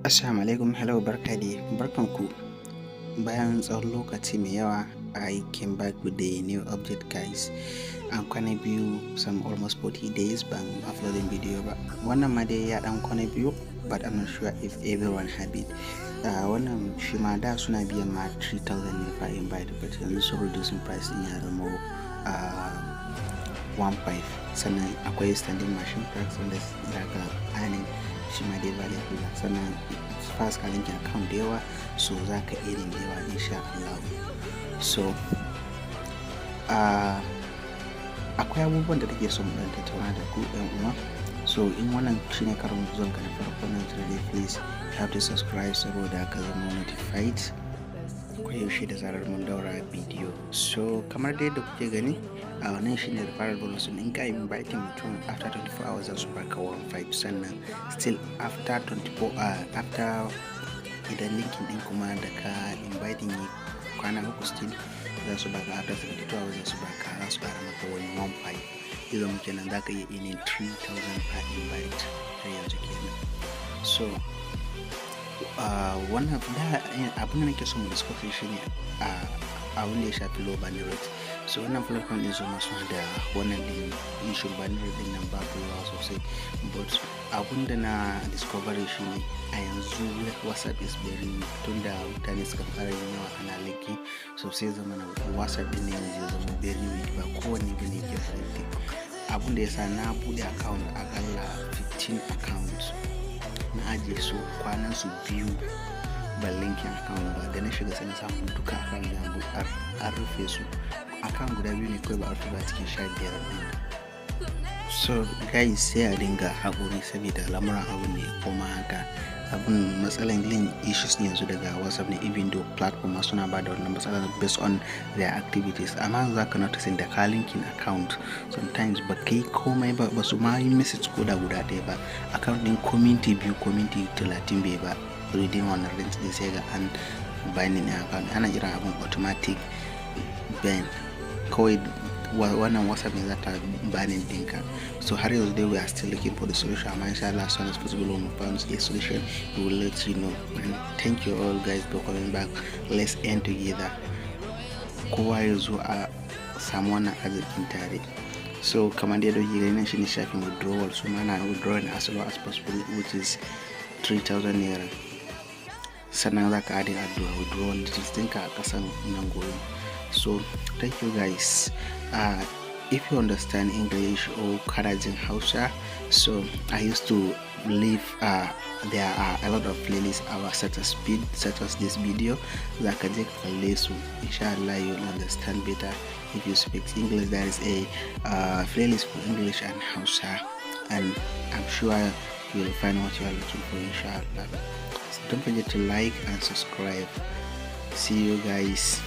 Assalamu alaikum, hello, barka dai, barkanku. Bayan tsawon lokaci mai yawa, I came back with the new update, guys. An kwana biyu, some almost 40 days ban uploading video ba. Wannan ma dai ya dan kwana biyu, but I'm not sure if everyone have it. Wannan shi ma da suna biyan ma 3000 ne per invite, but yanzu sun reducing price din, ya zama 15. Sannan akwai standing machine tax wanda za ka earning, shi ma dai valuable. Sannan fast ka linkin account da yawa, so za ka earning da yawa insha Allah. So akwai abubuwan da take so mu dan tattauna da ku, ɗan uwa. So in wannan shine karon zuwan ka na farko nan channel, please you have to subscribe saboda ka zama notified yaushe da zarar mun daura bidiyo. So kamar dai yadda kuke gani a wannan shine referral bonus. In ka invite mutum, after 24 hours za su baka 15. Sannan still after 24, after idan linkin din kuma da ka inviting yi kwana 3, still za su baka, after 72 hours za su baka, za su kara maka wani 15. Zai zama kenan za ka iya earning 3000 per invite har yanzu kenan. So wannan da abin da nake so mu discuss shine abin da ya shafi low burning rate. So wannan platform din su ma suna da wannan din issue, burning rate din nan babu yawa sosai, but abun da na discovery shine a yanzu WhatsApp is very weak. Tunda mutane suka fara yin yawa ana linking, so sai zama na WhatsApp din ne yanzu ya zama very weak, ba kowanne bane yake connecting. Abun da yasa na bude account, akalla 15 accounts na ajiye su, kwanan su 2 ban linkin account ba. Da na shiga sai na samu duka account da an rufe su. Account guda biyu ne kawai ba a rufe ba cikin 15 ɗin. So guys, sai a dinga haƙuri saboda lamuran abun ne koma haka. Abun matsalan link issues ne yanzu daga WhatsApp ne, even though platform ma suna bada wannan matsalar based on their activities. Amma yanzu zaka notice da ka linking account, sometimes ba kai komai ba, ba su ma yi message ko da guda ɗaya ba, account ɗin ko minti 2 ko minti 30 bai ba reading wannan range ɗin, sai ga an banning ɗin account. Ana kiran abun automatic ban, kawai wannan WhatsApp ne za ta banning ɗinka. So har yanzu dai we are still looking for the solution, amma insha Allah, as soon as possible when we found a solution, we will let you know. And thank you all, guys, for coming back. Let's end together, kowa ya zo a samu wannan arzikin tare. So kamar dai yadda kuke gani, nan shine shafin withdrawal. Su ma na withdrawing as low as possible, which is 3000 naira. Sannan za ka adding addu'a withdrawal details ɗinka a ƙasan nan gurin. So thank you, guys. If you understand English or kana jin Hausa, so I used to leave, there are a lot of playlists our such as speed, such as this video, za ka je ka kalle su. Insha Allah you'll understand better if you speak English. There is a playlist for English and Hausa, and I'm sure you'll find what you are looking for, inshallah. So don't forget to like and subscribe. See you guys.